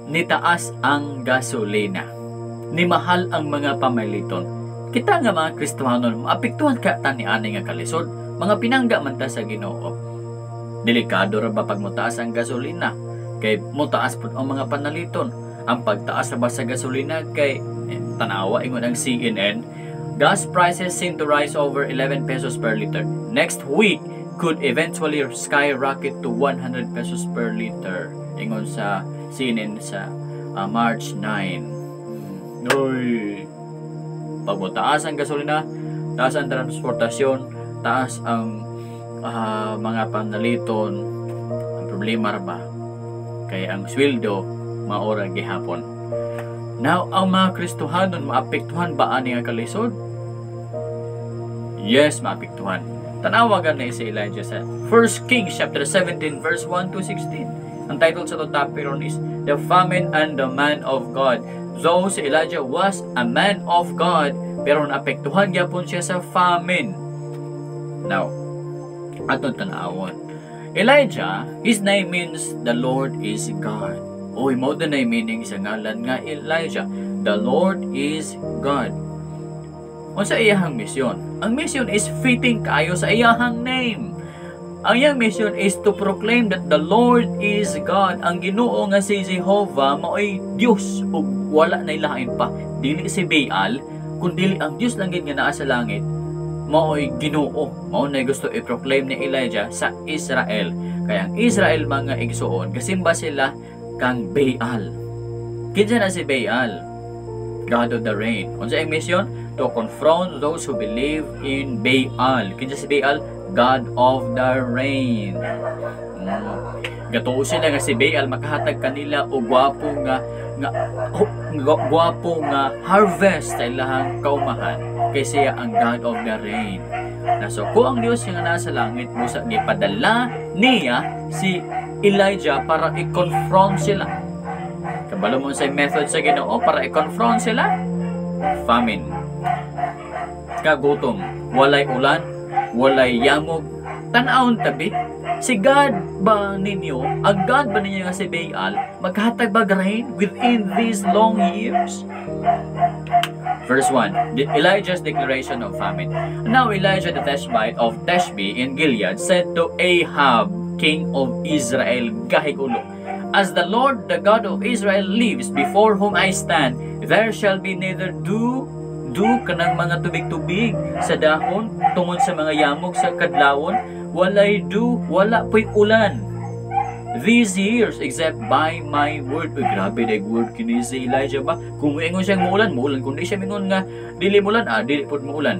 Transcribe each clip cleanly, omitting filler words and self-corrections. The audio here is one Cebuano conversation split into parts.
Nitaas ang gasolina. Nimahal ang mga pamaliton. Kita nga mga Kristohanon, maapektuhan ka ta ni ani nga kalisod. Mga pinangga man ta sa Ginoo. Delikado ra ba pag motaas ang gasolina? Kay motaas pud ang mga panaliton. Ang pagtaas ra ba sa gasolina kay tanawa, ingon ang CNN, gas prices seem to rise over 11 pesos per liter. Next week could eventually skyrocket to 100 pesos per liter. Ingon sa CNN sa March 9. Uy. Pag taas ang gasolina, taas ang transportasyon, taas ang mga panaliton, ang problema ra ba kay ang sweldo mao ra gihapon. Now, ang mga Kristohanon, maapektuhan ba ani nga kalisod? Yes, maapektuhan. Tanawa gani si Elijah sa 1 Kings chapter 17 verse 1 to 16. Ang title sa atong topic ron is The Famine and the Man of God. Though si Elijah was a man of God, pero naapektuhan gyapon siya sa famine. Now, atong tanawon. Elijah, his name means "the Lord is God." Uy, mao na meaning sa ngalan nga Elijah. The Lord is God. Unsa iyahang misyon? Ang mission is fitting kaayo sa iyahang name. Ang iyang mission is to proclaim that the Lord is God. Ang Ginoo nga si Jehovah maoy Dios ug wala na lain pa. Dili si Baal, kundi ang Dios lang gid nga naa sa langit maoy Ginoo. Mao na gusto i-proclaim ni Elijah sa Israel. Kaya ang Israel, mga igsuon, gasimba sila kang Baal. Kinsa na si Baal? God of the rain. Unsa ang mission? To confront those who believe in Baal. Kinsa si Baal? God of the rain. Gatuo sila nga si Baal makahatag kanila og gwapo nga harvest sa ilahang kaumahan kay siya ang God of the rain. Nasuko ang Dios nga nasa langit, busa gipadala niya si Elijah para i-confront sila. Kabalo mo sa method sa Ginoo para i-confront sila? Famine. Kagutom, walay ulan, walay yamog. Tan-awon tabi, si God ba ninyo, ang God ba ninyo nga si Baal, maghatag ba rain within these long years? Verse 1, Elijah's declaration of famine. Now Elijah the Tishbite of Tishbe in Gilead said to Ahab, king of Israel, gahig ulo, "As the Lord, the God of Israel, lives, before whom I stand, there shall be neither dew," dew kanang mga tubig-tubig sa dahon tungod sa mga yamog sa kadlawon, walay dew, wala po'y ulan these years except by my word. Uy, grabe na word kini si Elijah ba? Kung moingon siyang muulan, muulan. Kung di siya mingon nga dili mulan, dili pud muulan.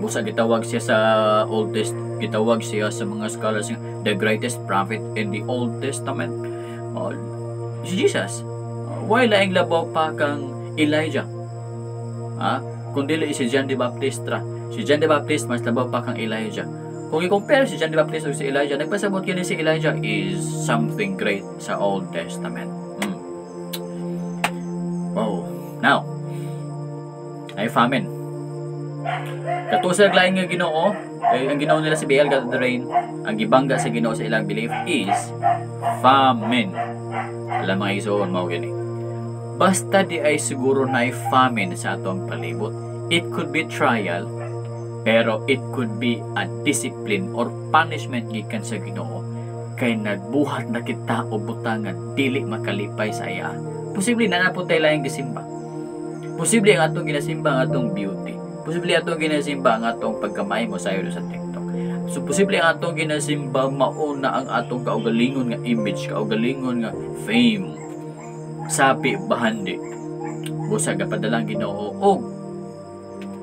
Busa gitawag siya sa Old Test, gitawag siya sa mga scholars nga the greatest prophet in the Old Testament. Oh, si Jesus. Why laing labaw pa kang Elijah? Ha? Kung dili si John the Baptist ra. Si John the Baptist mas labaw pa kang Elijah. Kung i-compare si John the Baptist ug si Elijah, nagpasabot kini si Elijah is something great sa Old Testament. Wow. Now, ay famine. Katuo sa lain nga Ginoo, kay ang Ginoo nila si Baal, God of the rain, ang gibangga sa Ginoo sa ilang belief is famine. Alam, mga igsoon, mao gini. Basta di ay siguro na famine sa atong palibot, it could be trial, pero it could be a discipline or punishment gikan sa Ginoo kay nagbuhat na kita og butang nga dili makalipay sa iya. Posible na na po tayo laing gisimba. Posible ang atong ginasimba ang atong beauty. Posible atong ginasimba ang atong pagkamay mo sayo sa TikTok. So posible ang atong ginasimba mauna ang atong kaugalingon nga image, kaugalingon nga fame. Sapi bahandi. Busa gapadala ang Ginoo og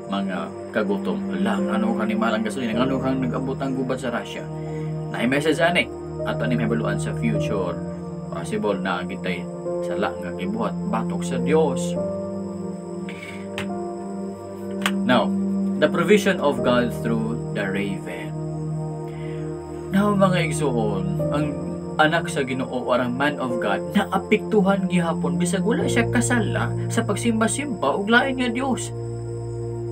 mga kagutom. Ala, ano kang ni mahal ang gasolina, ano kang nag-abot ang gubat sa Russia. Na message ani ato ni mahibaluan sa future. Possible na gitay sala nga gibuhat batok sa Dios. Now, the provision of God through the raven. Now, mga igsuon, ang anak sa Ginoo or ang man of God naapektuhan gihapon bisag wala siya kasala sa pagsimba-simba og lain nga Dios.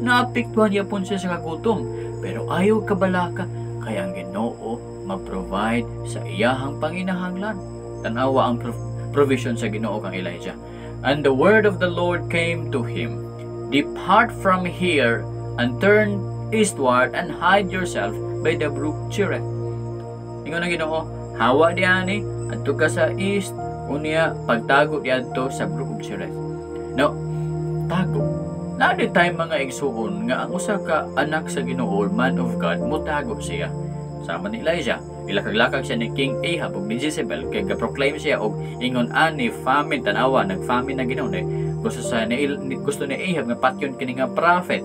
Naapektuhan gyapon siya sa kagutom, pero ayaw kabalaka kay ang Ginoo ma-provide sa iyahang panginahanglan. Tanawa ang Provision sa Ginoo kang Elijah. And the word of the Lord came to him, "Depart from here and turn eastward and hide yourself by the brook Cherith." Ingon ang Ginoo, "Hawa diani, adto ka sa east, unya pagtago diadto sa brook of Cherith." No, tago. Naa diay time, mga igsuon, nga ang usa ka anak sa Ginoo, man of God, mutago siya. Sama ni Elijah, ilakag-lakag siya ni King Ahab ug ni Jezebel kay ga-proclaim siya og ingon ani famine. Tanawa, nag-famine na Ginoo eh. Gusto ni Ahab nga patyon kini nga prophet.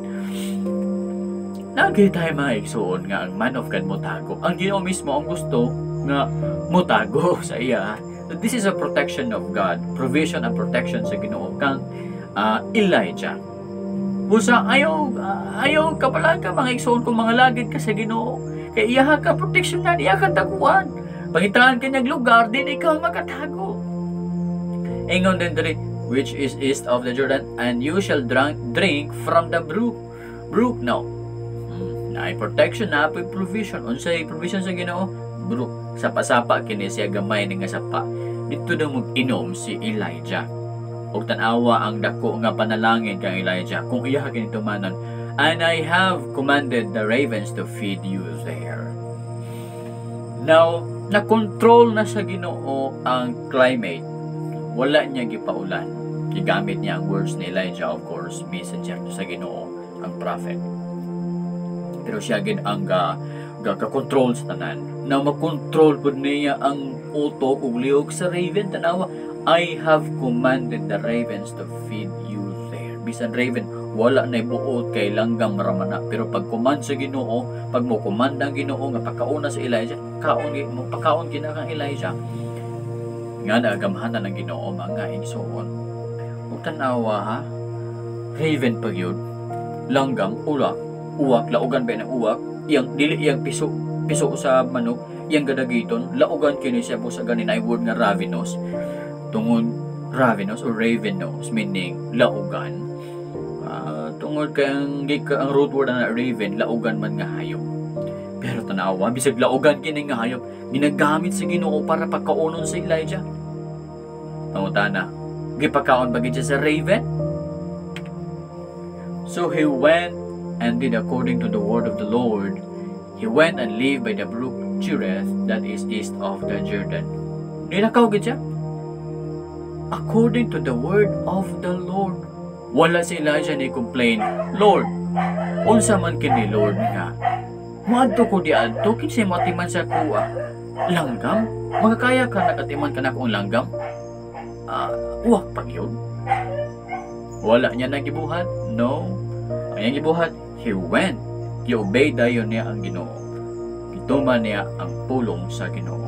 Naa gyud tayo, mga igsuon, nga ang man of God motago. Ang Ginoo mismo ang gusto nga motago sa iya. So this is a protection of God, provision and protection sa Ginoo kang Elijah. Busa ayaw kapalaga, mga igsuon, kung mga lagid ka sa Ginoo. Kay iya ka protection na, iya ka taguan. Pangitaan kanyang lugar, din ikaw makatago. Ingon din diri, which is east of the Jordan, and you shall drink from the brook. Brook, no. Naay protection, na provision. Unsay provision sa Ginoo? Brook. Sapa-sapa kini siya, gamay ni nga sapa. Dito daw mag-inom si Elijah. Ug tan-awa ang dako nga panalangin kang Elijah kung iya kini tumanon. "And I have commanded the ravens to feed you there." Now, na-control na sa Ginoo ang climate. Wala niya gipaulan. Gigamit niya ang words ni Elijah, of course, messenger sa Ginoo, ang prophet. Pero siya gid ang ga, ga control sa tanan. Na makontrol pud niya ang utok ug lihok sa raven. Tanawa, "I have commanded the ravens to feed you there." Bisan raven, wala na buot kay langgam ramana. Pero pag command sa Ginoo, pag mo command ang Ginoo nga pakauna sa Elijah, kaon mo pakaon gina kang Elijah. Nga naagamhanan ng Ginoo, mga igsoon. Ug tan-awa ha, raven pag yun, langgam, ulak, uwak, laugan ba ng uwak, iyang dili iyang piso piso sa manok, iyang gadagiton, laugan kini siya busa ganin ay word nga ravenous. Tungod ravenous or ravenous meaning laugan. Tungod kay ang root word na raven, laugan man nga hayop. Pero tanawa, bisag laugan kini nga hayop, ginagamit sa Ginoo para pagkaonon sa Elijah. Pangutana, gipakaon ba gid siya sa raven? So he went and did according to the word of the Lord. He went and lived by the brook Cherith that is east of the Jordan. Nilakaw gid siya. According to the word of the Lord. Wala si Elijah ni complain, "Lord, unsa man kini, Lord, nga moadto ko di adto, kinsay moatiman sa kuha? Langgam? Makakaya ka nakatiman ka na akong langgam? Uwak pag yun." Wala niya nagibuhat? No. Ang iyang gibuhat, he went. Gi-obey dayon niya ang Ginoo. Gituman niya ang pulong sa Ginoo.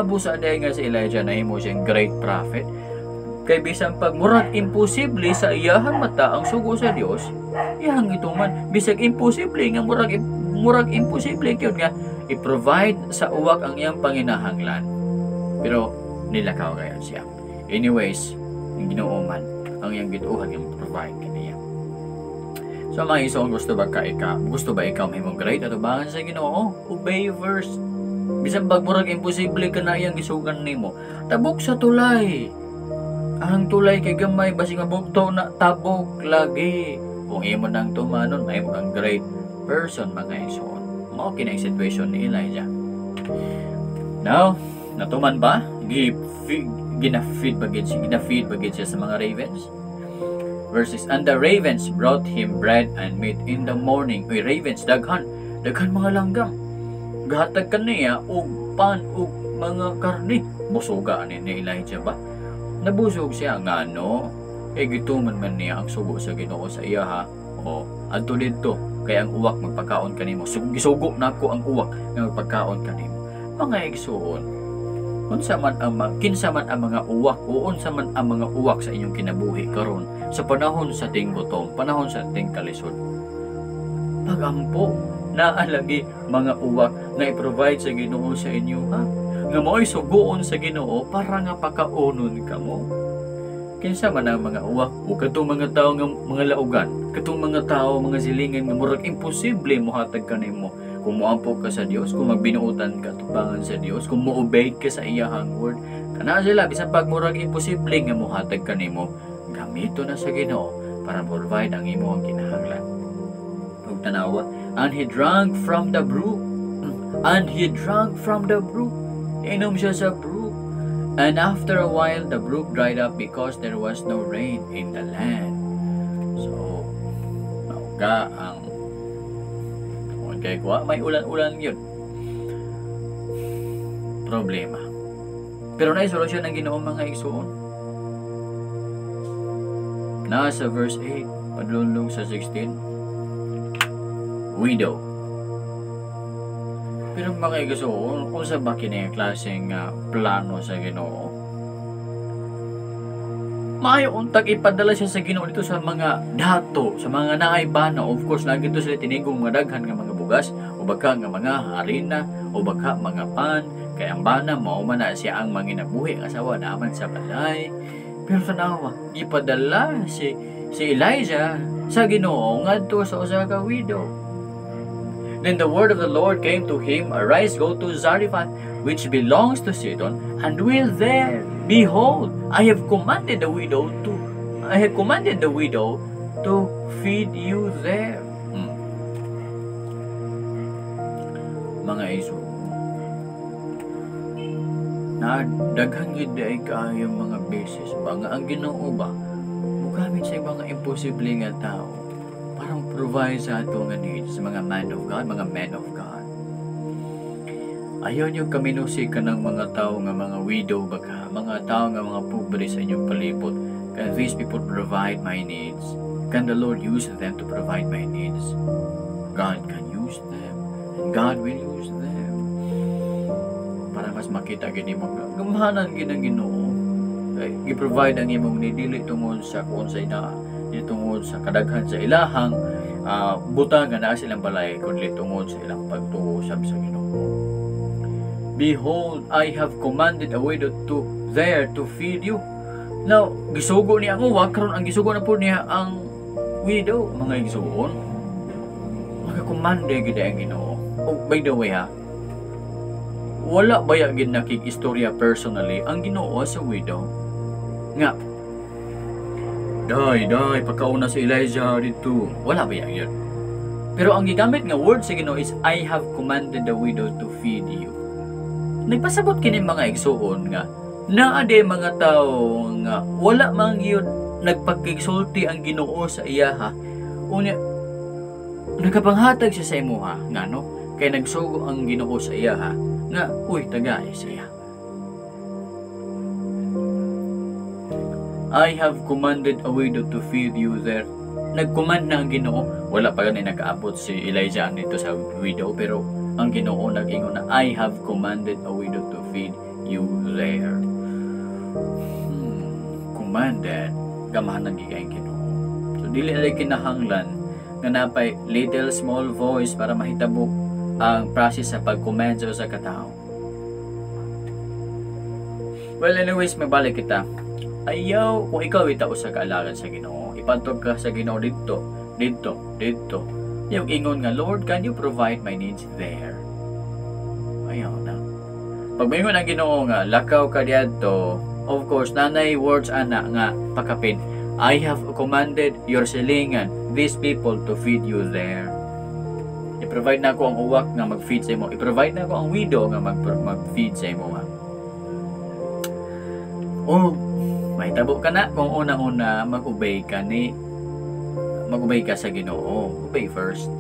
Busa dahil nga si Elijah nahimo siyang great prophet. Kay bisan pag murag imposible sa iyahang mata ang sugo sa Dios, iyahang gituman. Bisag imposible nga murag imposible gyud nga i-provide sa uwak ang iyang panginahanglan. Pero nilakaw gayon siya. Anyways, ang Ginoo man ang iyang gituohan nga provide kaniya. So mga igsoon, gusto ba ikaw mahimong great atubangan sa Ginoo? Obey first. Bisan pag murag imposible ka na iyang gisugan nimo, tabok sa tulay. Ang tulay kay gamay, basig mabugto na, tabok lagi. Kung imo nang tumanon, mahimo kang great person, mga igsoon. Mao kini ang situation ni Elijah. Now, natuman ba? Gina-feed ba gid siya sa mga ravens? Verses, "And the ravens brought him bread and meat in the morning." Uy, ravens, daghan. Daghan mga langgam. Gahatag kaniya og pan og mga karne. Busuga ani ni Elijah ba? Nabusog siya nga no. Eh gituman man niya ang sugo sa Ginoo sa iya ha. O adto didto kay ang uwak magpakaon kanimo. Gisugo nako ang uwak nga magpakaon kanimo. Mga igsuon, unsa man ang kinsa man ang mga uwak o unsa man ang mga uwak sa inyong kinabuhi karon sa panahon sa tinggutom, panahon sa tingkalisod. Pagampo, naa lagi mga uwak nga i-provide sa Ginoo sa inyo ha. Nga mao'y sugoon sa Ginoo para nga pakaonon kamo. Kinsa man ang mga uwak o katong mga tao nga mga laugan, katong mga tao, mga silingan nga murag imposible mohatag kanimo. Kung moampo ka sa Dios, kung magbinuotan ka tubangan sa Dios, kung mo-obey ka sa iyahang word, Kana sila, bisan pag murag imposible nga mohatag kanimo, gamito na sa Ginoo para provide ang imong kinahanglan. Ug tanawa, and he drank from the brook. And he drank from the brook. Inom siya sa brook. And after a while, the brook dried up because there was no rain in the land. So, mauga ang kay kuha, may ulan-ulan yun. Problema. Pero naay solusyon ang Ginoo, mga igsuon. Nasa verse 8, padulong sa 16. Widow. Pero mga igsuon, kung sa ba kini ang klaseng plano sa Ginoo? Maayo untag ipadala siya sa Ginoo dito sa mga dato, sa mga naay bana. Of course, lagi to sila tinigong mga daghan nga mga bugas, o baka nga mga harina, o baka mga pan. Kay ang bana, mao man na siya ang manginabuhi, ang asawa naman sa balay. Pero tanawa, ipadala si Elijah sa Ginoo ngadto sa usa ka widow. Then the word of the Lord came to him, "Arise, go to Zarephath, which belongs to Sidon, and dwell there. Behold, I have commanded the widow to feed you there." Mga iso, na daghan gid ay kaayo mga beses ba nga ang Ginoo ba mugamit sa mga imposible nga tao para provide sa ato nga needs, sa mga man of God, mga men of God. Ayaw niyo kaminusi ka ng mga tao nga mga widow baka, mga tao nga mga pobre sa inyong palibot. Can these people provide my needs? Can the Lord use them to provide my needs? God can use them. And God will use them. Para mas makita gini mo, gamhanan gid ang Ginoo. Kay gi-provide ang imong need dili tungod sa kung sa ina, dili tungod sa kadaghan sa ilahang butang nga naa silang balay, kundi tungod sa ilang pagtuo sab sa Ginoo. Behold, I have commanded a widow to there to feed you. Now, gisugo niya ang uwak, karon ang gisugo na po niya ang widow, mga igsuon. Makakomande gid ang Ginoo. Oh, by the way ha, wala baya gid nakig-istorya personally ang Ginoo sa widow? Nga, "Day, day, pagkauna si Elijah dito." Wala baya yun. Pero ang gigamit nga word sa Ginoo is, "I have commanded the widow to feed you." Nagpasabot kini, mga igsuon, nga naa di mga tao nga wala man gyud nagpagkigsulti ang Ginoo sa iyaha. Unya nagapanghatag siya sa imuha ngano kay nagsugo ang Ginoo sa iyaha nga uy tagay siya. I have commanded a widow to feed you there. Nagcommand na ang Ginoo. Wala pa gani nakaabot si Elijah dito sa widow, pero ang Ginoo nag-ingon na, "I have commanded a widow to feed you there." Commanded. Gamahanan gid ang Ginoo. So dili na kinahanglan nga napay little small voice para mahitabo ang process sa pag-command sa usa ka tawo. Well, anyways, magbalik kita. Ayaw, kung ikaw ita usa ka alagad sa Ginoo, ipantog ka sa Ginoo didto, didto, didto. Yung ingon nga, "Lord, can you provide my needs there?" Ayaw na. Pag maingon ang Ginoo nga, "Lakaw ka diadto," of course, nanay words ana nga pakapin, "I have commanded your silingan, these people, to feed you there." I-provide na ako ang uwak nga mag-feed sa imo. I-provide na ako ang widow nga mag-feed sa imo. Oh, mahitabo ka na kung una-una mag-obey ka sa Ginoo. Obey first.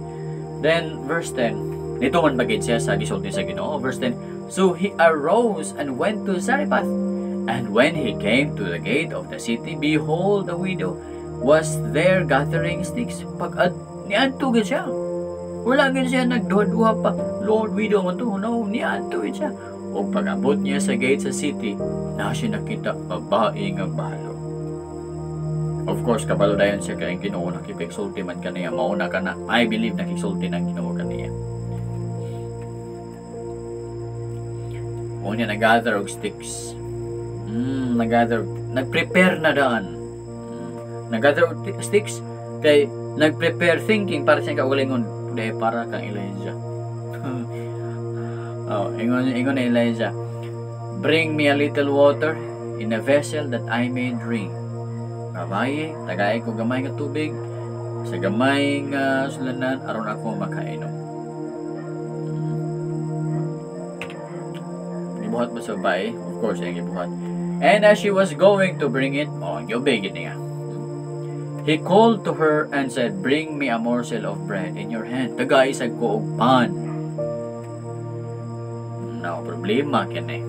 Then verse 10, nito man bagid siya sa gisulti sa Ginoo. Verse 10, so he arose and went to Zarephath. And when he came to the gate of the city, behold, the widow was there gathering sticks. Pag niadto gid siya. Wala gid siya nagduha-duha pa. "Lord, widow man to." No, niadto gid siya. O pag-abot niya sa gate sa city, na siya nakita babae nga balo. Of course, kabalo dayon siya kay ang Ginoo nakipigsulti man kaniya. Mauna ka na. I believe nakigsulti ng Ginoo kaniya. Unya nag-gather og sticks. Nag-gather, nag-prepare na daan. Nag-gather og sticks kay nag-prepare thinking para sa kaugalingon, dahil para kang Elijah. Oh, ingon na Elijah. Bring me a little water in a vessel that I may drink. Babaye, tagay ko gamay nga tubig sa gamay nga sulanan aron ako makainom. Gibuhat ba sa babae? Of course, iyang gibuhat. And as she was going to bring it, oh, gi-obey gid niya. He called to her and said, "Bring me a morsel of bread in your hand." Tagay sad ko og pan. No, problema kini.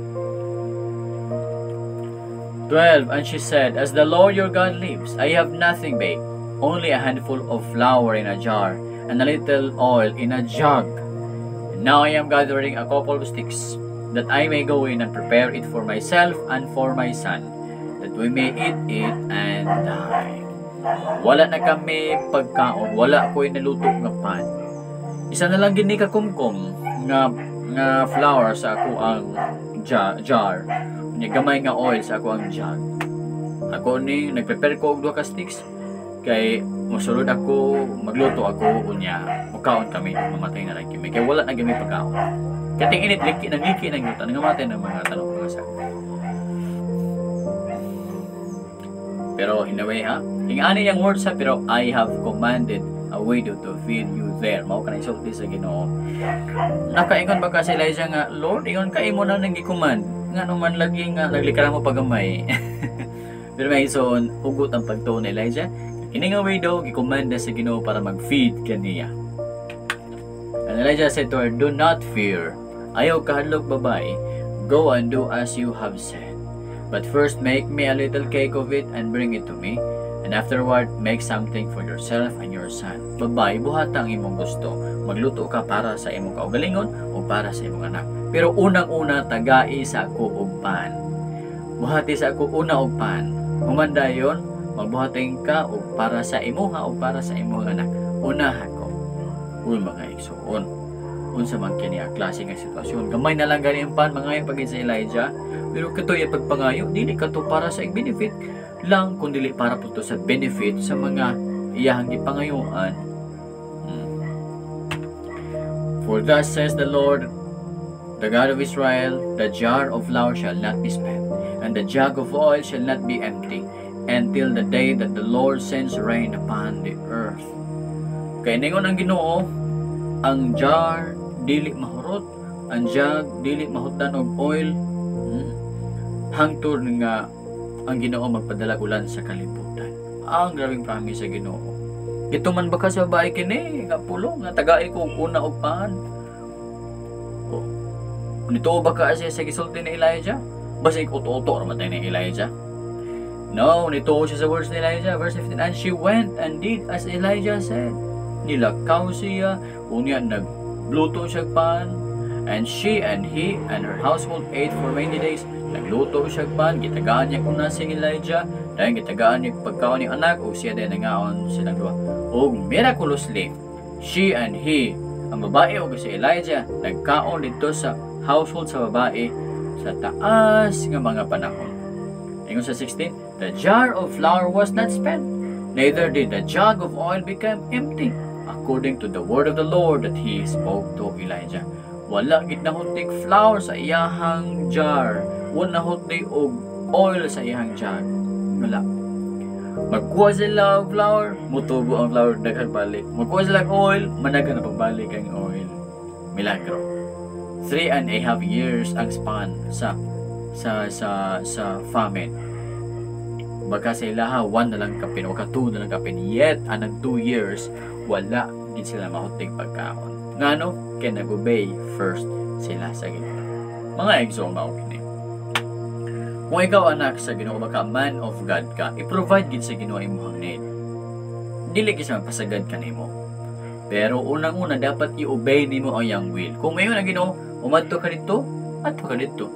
12. And she said, "As the Lord your God lives, I have nothing baked, only a handful of flour in a jar and a little oil in a jug. And now I am gathering a couple of sticks, that I may go in and prepare it for myself and for my son, that we may eat it and die." Wala na kami pagkaon, wala ko'y naluto nga pan. Isa na lang gini ka kumkum nga flour sa ako ang jar. Unya gamay nga oil sa ako ang jug. Ako ni nagprepare ko og duha ka sticks kay mosulod ako, magluto ako, unya mukaon kami, mamatay na lang kami kay wala na kami pagkaon. Kay ting init, liki nang liki nang yuta, nangamatay ng mga tanong mga sak. Pero in a way ha, ingani yang words ha, pero I have commanded a widow to feed you there. Mao ka na isulti sa Ginoo. Nakaingon ba ka si Elijah nga, Lord, ingon ka imo na nang gi-command, ngano man lagi nga naglikaran mo pagamay. Pero may ison, hugot ang pagtuo ni Elijah. Kini nga widow gi-command na sa Ginoo para mag-feed kaniya. And Elijah said to her, "Do not fear. Ayaw kahadlok, babae. Go and do as you have said. But first make me a little cake of it and bring it to me. And afterward, make something for yourself and your son." Babae, buhata ang imong gusto. Magluto ka para sa imong kaugalingon o para sa imong anak. Pero unang-una, tagai sa ako og pan. Buhati sa ako una og pan. Human dayon, magbuhatin ka og para sa imuha o para sa imong anak. Unaha ko. Uy, mga igsoon. Unsa man kini ang klase nga sitwasyon. Gamay na lang gani ang pan, mangayo pagin sa Elijah. Pero katoy ay pagpangayo, dili kato para sa benefit lang, kun dili para po to sa benefit sa mga iyahang gipangayuan. For thus says the Lord, the God of Israel, the jar of flour shall not be spent, and the jug of oil shall not be empty, until the day that the Lord sends rain upon the earth. Kay ningon ang Ginoo, ang jar dili mahurot, ang jug dili mahutdan og oil, hangtod nga ang Ginoo magpadala ulan sa kalibutan. Ang grabing promise sa Ginoo. Gituman ba ka sa babae kini nga pulong nga tagai ko og una og pan? Oh. Nituo ba ka siya sa gisulti ni Elijah? Basig uto-uto ra man ni Elijah. No, nituo siya sa words ni Elijah. Verse 15, and she went and did as Elijah said. Nilakaw siya, unya nagluto siya pan, and she and he and her household ate for many days. Nagluto siya pan, gitagaan niya kuna si Elijah, dahil gitagaan niya pagkaon ni anak, o siya din nangaon silang duha. Og miraculously, she and he, ang babae o si Elijah, nagkaon dito sa household sa babae sa taas nga mga panahon. Ingon sa 16, the jar of flour was not spent, neither did the jug of oil become empty, according to the word of the Lord that he spoke to Elijah. Wala gid nahutik flour sa iyahang jar, wala nahutik og oil sa iyahang jug. Wala. Magkuha sila og flour, mutubo ang flour, daghang balik. Magkuha sila og oil, managhan na pagbalik ang oil. Milagro. 3.5 years ang span sa famine. Baka sa ilaha, 1 na lang kapin o ka 2 na lang kapin. Yet, anang 2 years, wala gid sila mahutig pagkaon. Ngano? Kay nag-obey first sila sa Ginoo. Mga igsoon, mao kini. Kung ikaw anak sa Ginoo, baka man of God ka, i-provide gid sa Ginoo imong need. Dili gid siya pasagad kanimo. Pero unang-una dapat i-obey nimo ang iyang will. Kung mayon ang Ginoo, umadto ka didto, adto ka didto.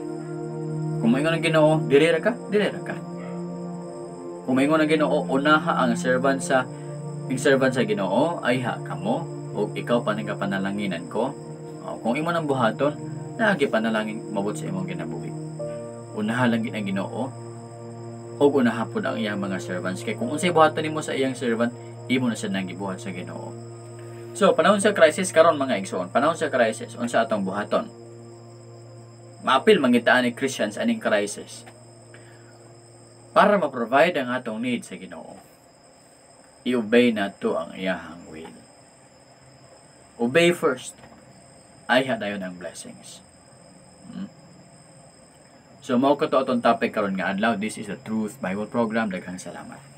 Kung mayon ang Ginoo, diri ra ka, diri ra ka. Kung mayon ang Ginoo, unaha ang servant sa Ginoo ay ha kamo ug ikaw pa ning kapanalanginan ko. O, kung imo nang buhaton, naagi panalangin mabot sa imong kinabuhi. Unaha lang gid ang Ginoo ug unaha pud ang iyang mga servants, kay kung unsay buhaton nimo sa iyang servant, imo na sad nang gibuhat sa Ginoo. So, panahon sa crisis karon mga igsoon, panahon sa crisis, unsa atong buhaton? Maapil mangitaan ni Christians aning crisis para ma-provide ang atong need sa Ginoo. I-obey nato ang iyahang will. Obey first. Ayha dayon ang blessings. So mao ko to atong topic karon nga adlaw. This is the Truth Bible Program. Daghang salamat.